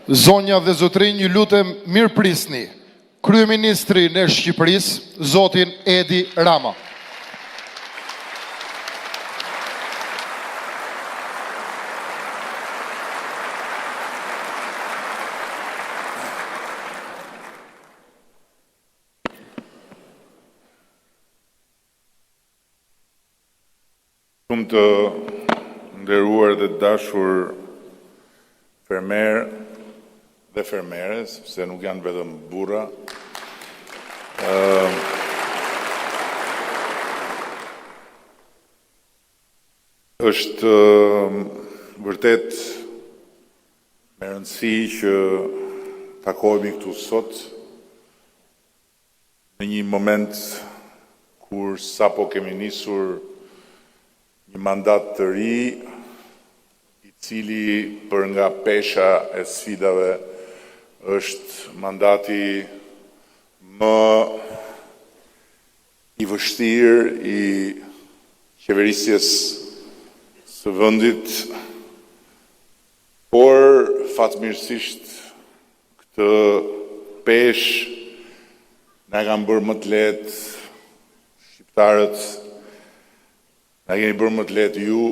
Zonja dhe zotërinj, ju lutem mirëprisni kryeministrin e Shqipërisë, zotin Edi Rama. Shumë të nderuar dhe të dashur fermerë dhe fermere, sepse nuk janë vetëm burra. Është vërtet me rëndësi që takohemi këtu sot në një moment kur sapo kemi nisur një mandat të ri, i cili për nga pesha e sfidave është mandati më i vështirë i qeverisjes së vendit, por fatmirësisht këtë peshë na e kanë bërë më të lehtë shqiptarët, na e keni bërë më të lehtë ju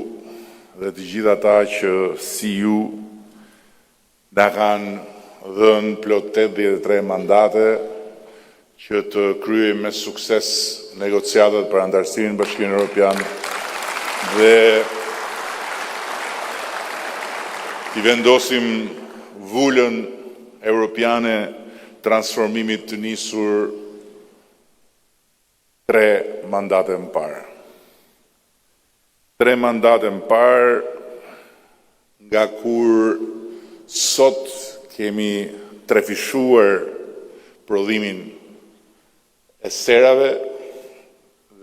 dhe të gjithë ata që si ju na kanë dhënë plot 83 mandate që të kryejmë me sukses negociatat për anëtarësimin në Bashkimin Evropian dhe t'i vendosim vulën europiane transformimit të nisur tre mandate më parë. Tre mandate më parë nga kur sot kemi trefishuar prodhimin e serave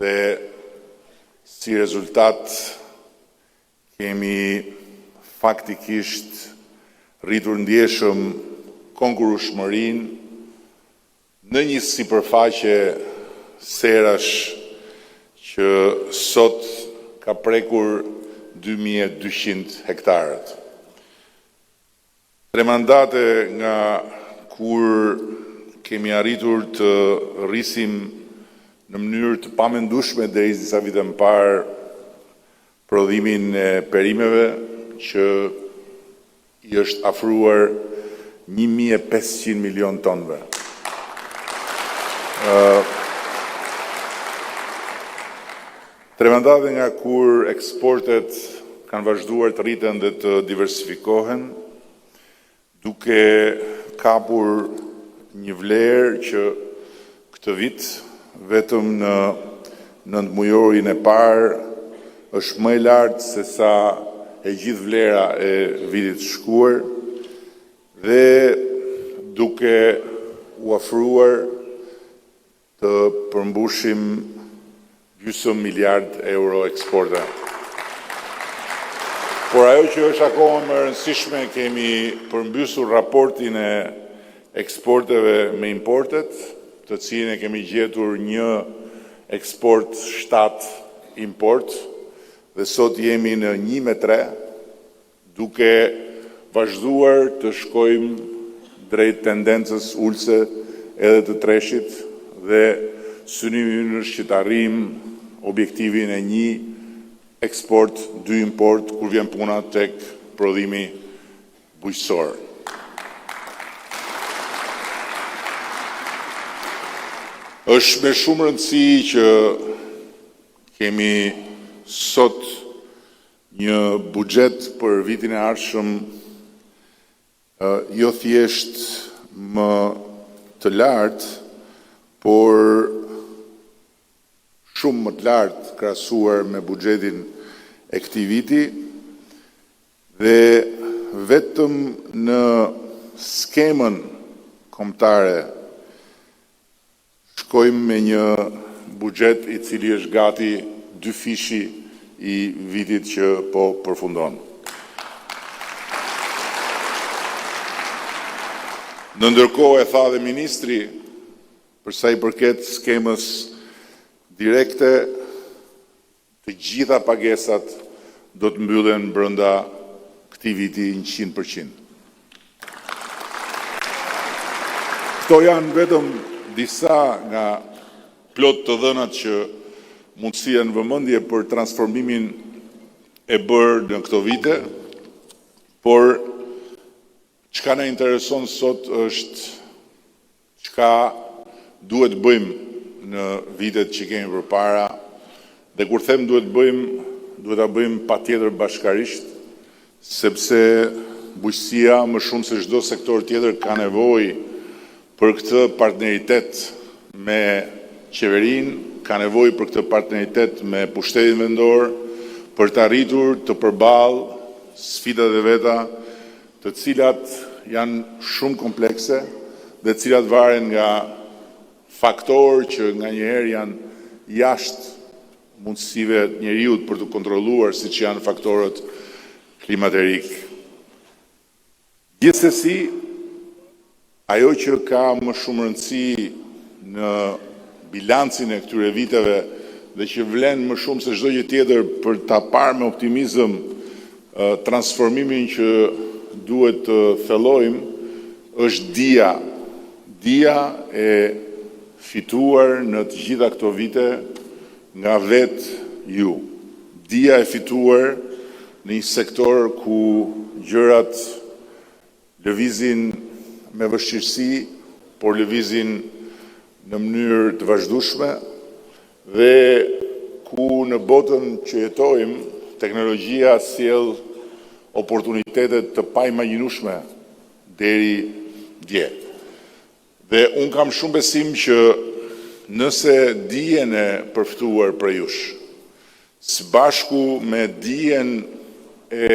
dhe si rezultat kemi faktikisht rritur ndjeshëm konkurrueshmërinë në një sipërfaqe serash që sot ka prekur 2200 hektarët. Tre mandate nga kur kemi arritur të rrisim në mënyrë të pamendueshme deri disa vite më parë prodhimin e perimeve që i është afruar 1500 milion tonëve. Tre mandate nga kur eksportet kanë vazhduar të rriten dhe të diversifikohen, duke kapur një vlerë që këtë vit vetëm në nëntëmujorin e parë është më e lartë se sa e gjithë vlera e vitit të shkuar dhe duke u afruar të përmbushim gjysmë miliard euro eksporte. Por ajo që është akoma më e rëndësishme, kemi përmbysur raportin e eksporteve me importet, të cilin e kemi gjetur një eksport 7 import dhe sot jemi në 1 me 3, duke vazhduar të shkojmë drejt tendencës ulëse edhe të treshit dhe synimi ynë është që të arrijmë objektivin e një eksport, dy import, kur vjen puna tek prodhimi bujqësor. Është me shumë rëndësi që kemi sot një buxhet për vitin e ardhshëm jo thjesht më të lartë, por shumë më të lartë krahasuar me buxhetin e këtij viti dhe vetëm në skemën kombëtare shkojmë me një buxhet i cili është gati dyfishi i vitit që po përfundon. Në ndërkohë e tha dhe ministri, për sa i përket skemës direkte, të gjitha pagesat do të mbyllen brenda këtij viti 100%. Këto janë vetëm disa nga plot të dhënat që mund të sillen në vëmendje për transformimin e bërë në këto vite, por çka na intereson sot është çka duhet të bëjmë në vitet që kemi përpara dhe kur them duhet të bëjmë, duhet ta bëjmë patjetër bashkarisht, sepse bujqësia më shumë se çdo sektor tjetër ka nevojë për këtë partneritet me qeverinë, ka nevojë për këtë partneritet me pushtetin vendor, për të arritur të përballë sfidat e veta, të cilat janë shumë komplekse dhe të cilat varen nga faktorë që nganjëherë janë jashtë mundësive të njeriut për të kontrolluar, siç janë faktorët klimaterikë. Gjithsesi, ajo që ka më shumë rëndësi në bilancin e këtyre viteve dhe që vlen më shumë se çdo gjë tjetër për ta parë me optimizëm transformimin që duhet të thellojmë, është dija, dija e fituar në të gjitha këto vite nga vetë ju. Dija e fituar në një sektor ku gjërat lëvizin me vështirësi, por lëvizin në mënyrë të vazhdueshme dhe ku në botën që jetojmë, teknologjia sjell oportunitete të paimagjinueshme deri dje. Dhe unë kam shumë besim që nëse dijen e përftuar prej jush, së bashku me dijen e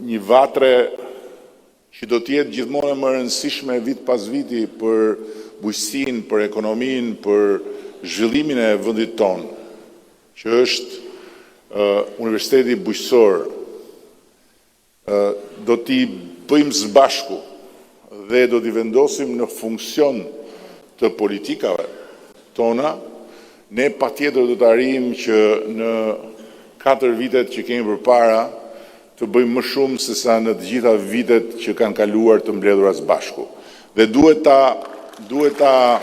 një vatre që do të jetë gjithmonë e më e rëndësishme vit pas viti për bujqësinë, për ekonominë, për zhvillimin e vendit tonë, që është Universiteti Bujqësor, do t'i bëjmë së bashku dhe do t'i vendosim në funksion të politikave tona, ne patjetër do të arrijmë që në 4 vitet që kemi përpara të bëjmë më shumë se sa në të gjitha vitet që kanë kaluar të mbledhura së bashku. Dhe duhet ta duhet ta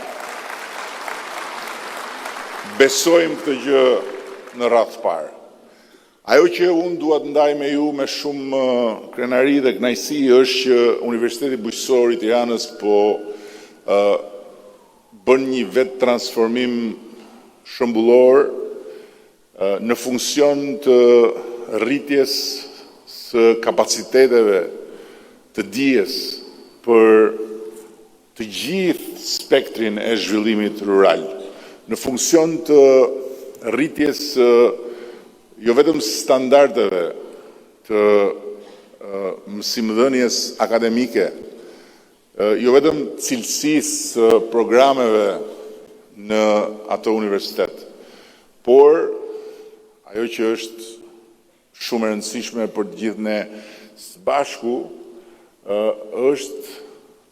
besojmë këtë gjë në radhë të parë. Ajo që unë dua të ndaj me ju me shumë krenari dhe kënaqësi është që Universiteti Bujqësor i Tiranës po bën një vetëtransformim shembullor në funksion të rritjes së kapaciteteve të dijes për të gjithë spektrin e zhvillimit rural, në funksion të rritjes së jo vetëm standardeve të mësimdhënies akademike, jo vetëm cilësisë së programeve në atë universitet, por ajo që është shumë e rëndësishme për të gjithë ne së bashku është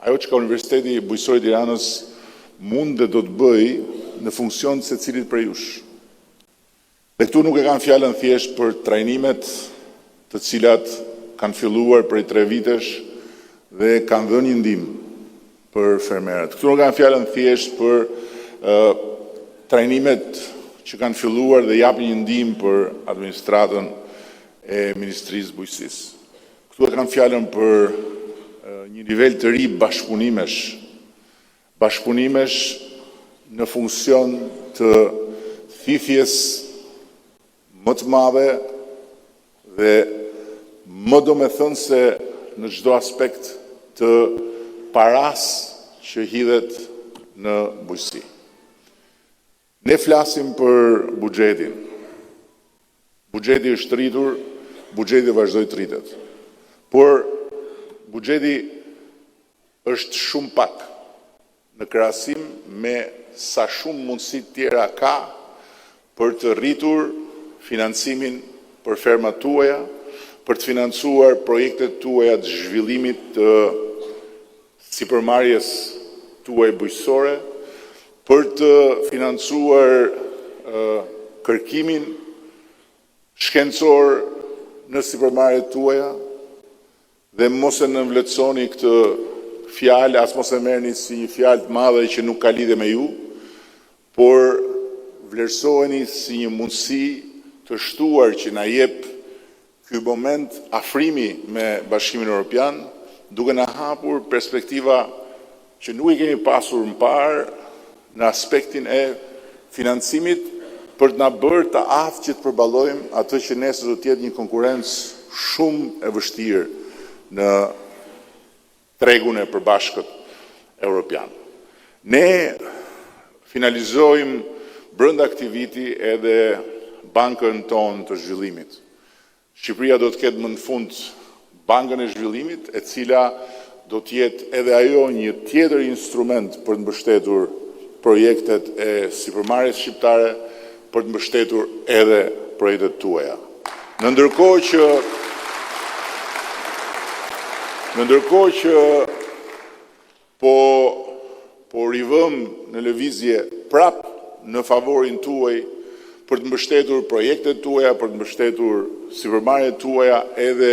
ajo çka Universiteti Bujqësor i Tiranës mund dhe do të bëjë në funksion të secilit prej jush. Dhe këtu nuk e kam fjalën thjesht për trajnimet të cilat kanë filluar prej 3 vitesh dhe kanë dhënë një ndihmë për fermerët. Këtu nuk e kam fjalën thjesht për trajnimet që kanë filluar dhe japin një ndihmë për administratën e Ministrisë së Bujqësisë. Këtu e kam fjalën për një nivel të ri bashkëpunimesh, bashkëpunimesh në funksion të thithjes më të madhe dhe më domethënëse në çdo aspekt të paras që hidhet në bujqësi. Ne flasim për buxhetin. Buxheti është rritur, buxheti vazhdoi të rritet. Por buxheti është shumë pak në krahasim me sa shumë mundësi të tjera ka për të rritur financimin për fermat tuaja, për të financuar projektet tuaja të zhvillimit të sipërmarrjes tuaj bujqësore, për të financuar kërkimin shkencor në sipërmarrjet tuaja dhe mos e nënvlerësoni këtë. fjalë as mos e merrni si një fjalë të madhe që nuk ka lidhje me ju, por vlerësojeni si një mundësi të shtuar që na jep ky moment afrimi me Bashkimin Europian, duke na hapur perspektiva që nuk i kemi pasur më parë në aspektin e financimit për të na bërë të aftë që të përballojmë atë që nesër do të jetë një konkurrencë shumë e vështirë në tregun e përbashkët europian. Ne finalizojmë brenda këtij viti edhe bankën tonë të zhvillimit. Shqipëria do të ketë më në fund bankën e zhvillimit, e cila do të jetë edhe ajo një tjetër instrument për të mbështetur projektet e sipërmarrjes shqiptare, për të mbështetur edhe projektet tuaja. Në ndërkohë që në ndërkohë që po po rivëmë në lëvizje prap në favorin tuaj për të mbështetur projektet tuaja, për të mbështetur sipërmarrjet tuaja edhe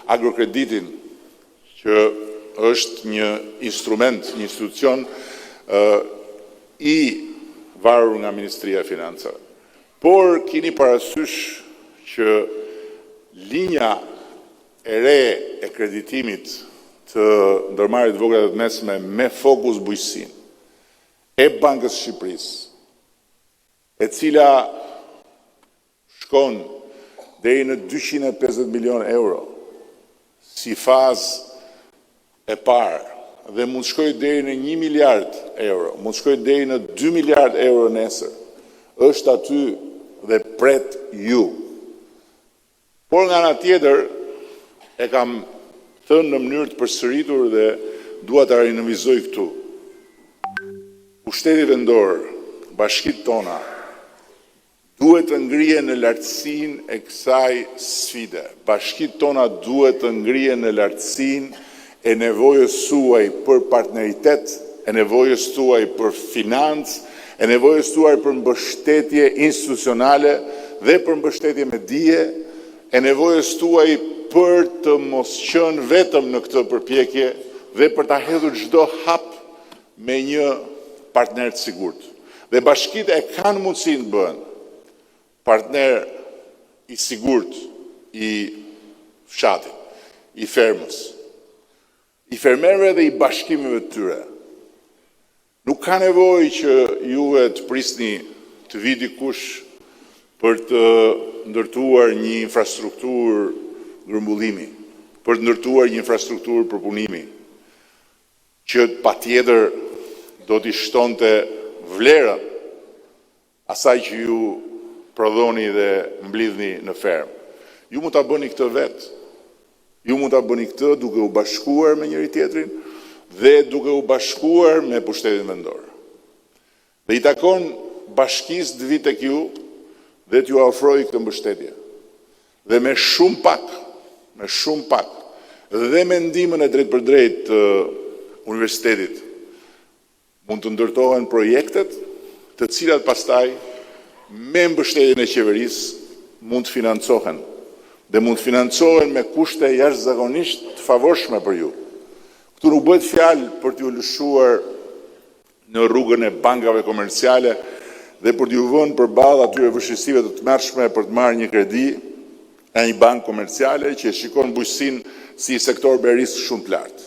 agrokreditin, që është një instrument, një institucion i varur nga Ministria e Financave. Por kini parasysh që linja e re e kreditimit të ndërmarrjeve të vogla dhe të mesme me fokus bujqësinë e Bankës së Shqipërisë, e cila shkon deri në 250 milion euro si fazë e parë dhe mund të shkojë deri në 1 miliard euro, mund të shkojë deri në 2 miliard euro nesër, është aty dhe pret ju. Por nga ana tjetër, e kam thënë në mënyrë të përsëritur dhe dua ta rinëvizoj këtu. Pushteti vendor, bashkitë tona, duhet të ngrihen në lartësinë e kësaj sfide. Bashkitë tona duhet të ngrihen në lartësinë e nevojës suaj për partneritet, e nevojës tuaj për financë, e nevojës tuaj për mbështetje institucionale dhe për mbështetje me dije, e nevojës tuaj për të mos qenë vetëm në këtë përpjekje dhe për ta hedhur çdo hap me një partner të sigurt. Dhe bashkitë e kanë mundësinë të bëhen partner i sigurt i fshatit, i fermës, i fermerëve dhe i bashkimeve të tyre. Nuk ka nevojë që juve të prisni të vijë dikush për të ndërtuar një infrastrukturë grumbullimi, për të ndërtuar një infrastrukturë përpunimi, që patjetër do t'i shtonte vlerën asaj që ju prodhoni dhe mblidhni në fermë. Ju mund ta bëni këtë vetë. Ju mund ta bëni këtë duke u bashkuar me njëri tjetrin dhe duke u bashkuar me pushtetin vendor. Dhe i takon bashkisë të vijë tek ju dhe t'ju ofrojë këtë mbështetje. Dhe me shumë pak, me shumë pak, dhe me ndihmën e drejtpërdrejtë të universitetit, mund të ndërtohen projektet, të cilat pastaj me mbështetjen e qeverisë mund të financohen dhe mund të financohen me kushte jashtëzakonisht të favorshme për ju. Këtu nuk bëhet fjalë për t'ju lëshuar në rrugën e bankave komerciale dhe për t'ju vënë përballë atyre vështirësive të tmerrshme për të marrë një kredi nga një bankë komerciale që e shikon bujqësinë si një sektor me risk shumë të lartë.